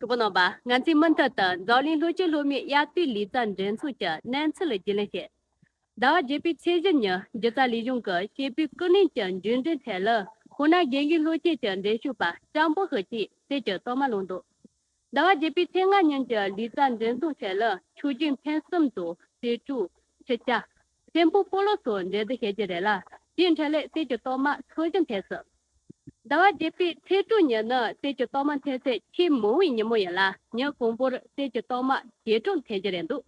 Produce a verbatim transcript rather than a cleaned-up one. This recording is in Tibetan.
གྲོགས་པོ་རྣམ་པ། ང་ཚོས་མུ་མཐུད་དུ་འཛམ་གླིང་སློབ་ཆེན་སློབ་མའི་དབྱར་དུས་ལུས་རྩལ་འགྲན་ཚོགས་ཀྱི་གནས་ཚུལ་ལ་རྒྱུས་ལོན་བྱེད། ཟླ་བ་བརྒྱད་པའི་ཚེས་བཞི་ཉིན་སྒྱུ་རྩལ་ལས་གཞུང་གི་བྱེད་པོའི་ཀུན་གླེང་གི་མཇུག་འབྲས་ཐད་ལ། ཧུའུ་ནན་དགེ་རྒན་སློབ་ཆེན་གྱི་འགྲེལ་བཤད་པ་ཀྲང་པོ་ཧི་གིས་གསེར་གྱི་རྟགས་མ་བླངས་འདུག་ཟླ་བ་བརྒྱད་པའི་ཚེས་ལྔ་ཉིན་གྱི་ལུས་རྩལ་འགྲན་ཚོགས་ཐད་ལ་ཆོས་རྒྱུགས་འཕེན་གསུམ་དང་རྩེད་གྲོགས། འཕྱུར་རྒྱུག་འཕེན་པོ་སྤོ་ལོ་སོགས་འགྲན་བསྡུར་བྱེད་ཀྱི་རེད་ལ། དེའི་འཕྲོ་ལས་གསེར་གྱི་རྟགས་མ་སོ་བཞི་འཐེན་སྲིད། ཟླ་བ་བརྒྱད་པའི་ཚེས་དྲུག་ཉིན་ནི་གསེར་གྱི་རྟགས་མ་འཐེན་ཚད་ཆེས་མང་བའི་ཉིན་མོ་ཡིན་ལ། ཉིན་དང་པོར་གསེར་གྱི་རྟགས་མ་ཞེ་དྲུག་འཐེན་གྱི་རེད་འདུག